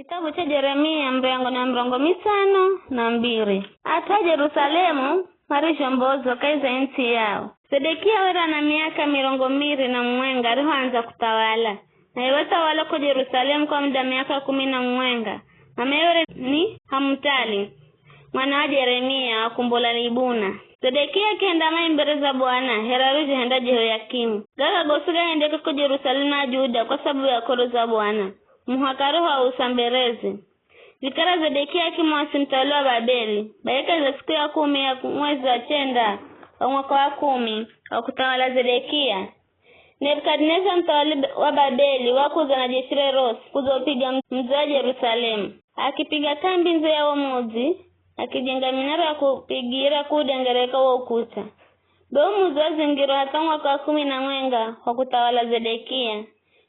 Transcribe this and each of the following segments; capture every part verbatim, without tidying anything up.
Kitabu cha Jeremia, mrengo na mirongo mitsano na mbiri. At'u a Jerusalemu marizhombozwa kahi za ntsi yao. Zedekia were ana miaka mirongo miri na mumwenga arihoandza kuthawala, naye wathawala ko Jerusalemu kwa muda miaka kumi na mumwenga. Mameye were ni Hamutali, mwana wa Jeremia wa kumbo la Libuna. Zedekia akihenda mai mbere za Bwana, here arizhohenda Jehoyakimu. Gaga gosi gahendeka ko Jerusalemu na Juda kwa sababu ya k'oro za Bwana, muhaka arihoausa mbereze. Vikara Zedekia akimwasi muthawali wa Babeli, bai kahi za siku ya kumi ya mwezi wa chenda wa mwaka wa kumi wa kuthawala Zedekia, Nebukadineza muthawali wa Babeli wakudza na jeshi re rosi kudza upiga mudzi wa Jerusalemu. Akipiga thambi ndze ya wo mudzi, akijenga minara ya kupigira kuudengereka wo ukuta. Be wo mudzi wazingirwa hatha mwaka wa kumi na mwenga wa kuthawala Zedekia.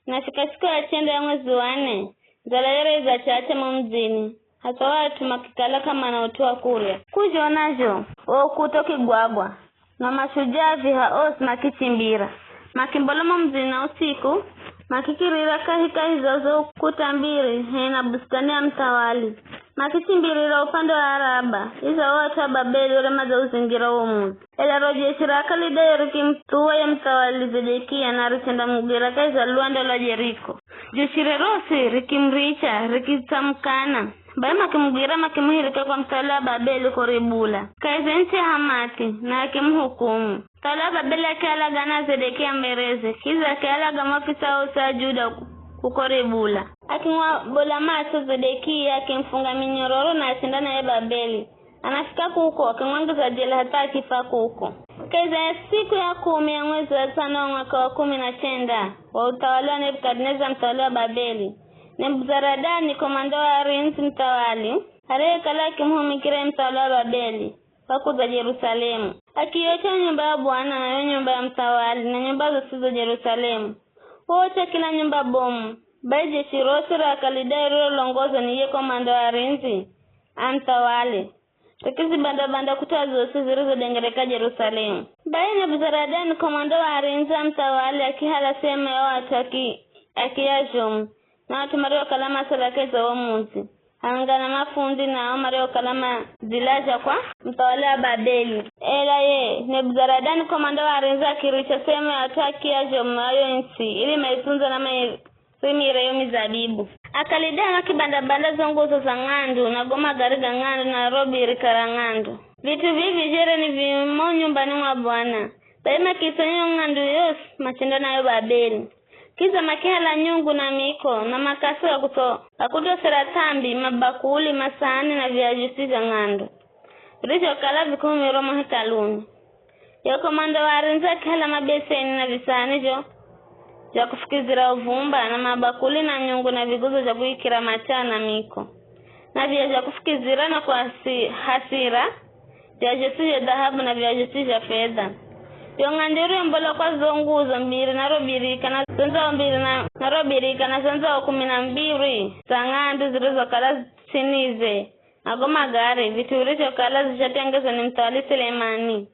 Nafika siku ya chenda ya mwezi wa nne, ndzala yere idzachacha mo mudzini, hatha o at'u makikala k'amana ut'u wa kurya. K'uzhona zho, wo ukuta ukigwagwa, na mashujaa viha osi makichimbira. Makimbola mo mudzini na usiku, makikirira kahikahi za zo ukuta mbiri, hehi na busitani ya muthawali. Makichimbirira upande wa Araba, iza o at'u a Babeli were madzauzingira wo mudzi. Ela ro jeshi ra Akalidayo rikimuthuwa ye muthawali Zedekia na richendamugira kahi za luwanda lwa Jeriko. Jeshi re rosi rikimuricha, rikitsamukana. Bai makimugira, makimuhirika kwa muthawali wa Babeli ko Ribula, kahi za ntsi ya Hamathi, na akimuhukumu. Muthawali wa Babeli akialaga na Zedekia mbereze, kidza akialaga maofisa osi a Juda ku-, kuko Ribula. Akimwabola matso Zedekia, akimufunga minyororo na achenda naye Babeli. Anafika kuko, akimwangiza jela hatha akifa kuko. Kahi za siku ya kumi ya mwezi wa tsano wa mwaka wa kumi na chenda wa uthawali wa Nebukadineza muthawali wa Babeli, Nebuzaradani komanda wa arindzi muthawali, ariyekala akimuhumikira ye muthawali wa Babeli, wakudza Jerusalemu. Akiiotya nyumba ya Bwana na yo nyumba ya muthawali na nyumba zosi zo Jerusalemu. Wootya kila nyumba bomu. Bai jeshi rosi ra Akalidayo rirolongozwa ni ye komanda wa arindzi a muthawali, rikizibanda-banda kuta zosi zirizodengereka Jerusalemu. Bai Nebuzaradani komanda wa arindzi a muthawali akihala sehemu ya o at'u aki-, akiya zhomu, na at'u mariokala masala kahi za wo mudzi, hamwenga na mafundi nao mariokala madzilazha kwa muthawali wa Babeli. Ela ye Nebuzaradani komanda wa arindzi akiricha sehemu ya at'u akiya zhomu ya yo ntsi, ili maitsundze na mai-, rimire yo mizabibu. Akalidayo makibanda-banda zo nguzo za ng'andu na go magari ga ng'andu na ro birika ra ng'andu. Vit'u vivi zhere ni vimo nyumbani mwa Bwana. Bai makisanya yo ng'andu yosi machenda nayo Babeli. Kidza makihala nyungu na miko na makasi ga kutso-, ga kutosera thambi, mabakuli, masahani na viazho zhosi zha ng'andu, virizhokala vikuhumirwa mo hekaluni. Ye komanda wa arindzi akihala mabeseni na visahani zho zha kufukizira uvumba, na mabakuli na nyungu na viguzo zha kuikira machana miko, na viya zha kufukizira na kuhasi-, hasira, viya zhosi zha dhahabu na viya zhosi zha fedha. Yo ng'andu iriyombolwa kwa zo nguzo mbiri na ro birika na zo ndzao mbiri na, na ro birika na zo ndzao kumi na mbiri za ng'andu zirizokala ts'inize, na go magari, vit'u virizhokala zichatengezwa ni muthawali Selemani.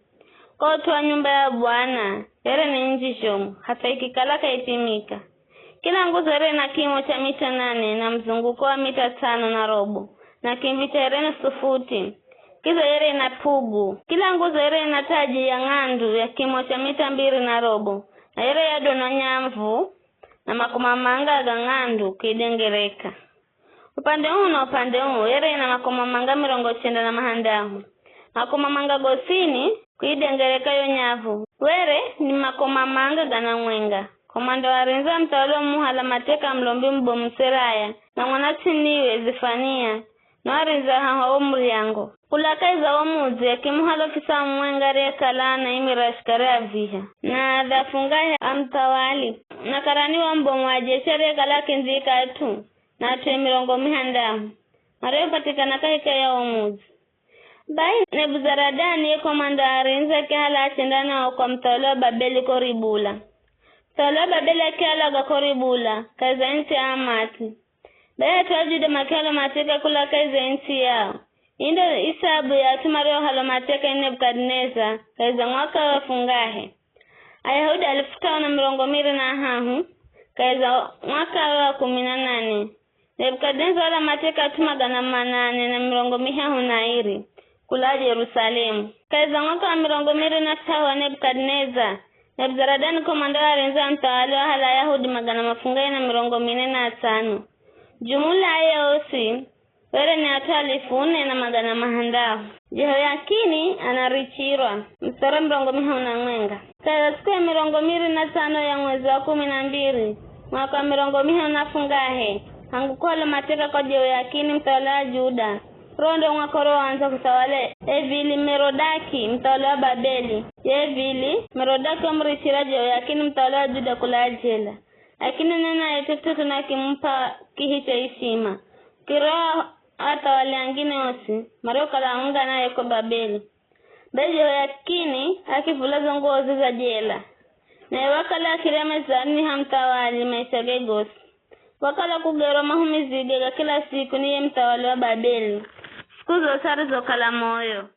Kwa ut'u wa nyumba ya Bwana, yere ni nyinji zhomu, hatha ikikala k'aipimika. Kila nguzo yere ina kimo cha mita nane na muzunguko wa mita tsano na robo, na kimbi cha yere nusu futi. Kidza yere ina p'ugu. Kila nguzo yere ina taji ya ng'andu ya kimo cha mita mbiri na robo, na yere yadonwa nyavu na makomamanga ga ng'andu kuidengereka. Upande uu na upande uu, yere ina makomamanga mirongo chenda na mahandahu. Makomamanga gosini kuidengereka yo nyavu, were ni makomamanga gana mwenga. Komanda wa arindzi a muthawali wamuhala mateka mulombi mubomu Seraya, na mwanats'iniwe Zefania, na o arindzi a haho wo muryango. Kula kahi za wo mudzi, akimuhala ofisa mumwenga ariyekala anaimira ashikari a viha, na adha fungahe a muthawali, na karani wa mubomu wa jeshi ariyekala akindzika at'u, na at'u e mirongo mihandahu, mariopatikana kahikahi ya wo mudzi. Bai Nebuzaradani ye komanda wa arindzi akihala achenda nao kwa muthawali wa Babeli ko Ribula. Muthawali wa Babeli akialaga ko Ribula, kahi za ntsi ya Hamathi. Bai at'u a Juda makihalwa mateka kula kahi za ntsi yao. Ii ndo isabu ya at'u mariohalwa mateka ni Nebukadineza, kahi za mwaka wa fungahe. Ayahudi alifu tano na mirongo miri na ahahu, kahi za mwaka wa kumi na nane, Nebukadineza wahala mateka at'u magana manane na mirongo mihahu na airi kula Jerusalemu. Kahi za mwaka wa mirongo miri na sit'ahu wa Nebukadineza, Nebuzaradani komanda wa arinzi wa muthawali wahala Ayahudi magana mafungahe na mirongo mine na atsano. Jumula aye osi were ni at'u alifu nne na magana mahandahu. Jehoyakini anarichirwa. Mstari wa mirongo mihahu na mwenga. Kahi za siku ya mirongo miri na tsano ya mwezi wa kumi na mbiri, mwaka wa mirongo mihahu na fungahe, hangu kuhalwa mateka kwa Jehoyakini muthawali wa Juda, uwo ndo mwaka uriwandza kuthawala Evili-Merodaki muthawali wa Babeli. Ye Evili-Merodaki wamurichira Jehoyakini muthawali wa Juda kula jela. Akinena naye kit'ut'u na akimup'a kihi cha ishima, kukira athawali angine osi mariokala hamwenga naye ko Babeli. Be Jehoyakini akivula zo nguwoze za jela, naye wakala akirya mezani ha muthawali maishage gosi. Wakala kugerwa mahumizige ga kila siku ni ye muthawali wa Babeli, siku zosi arizokala moyo.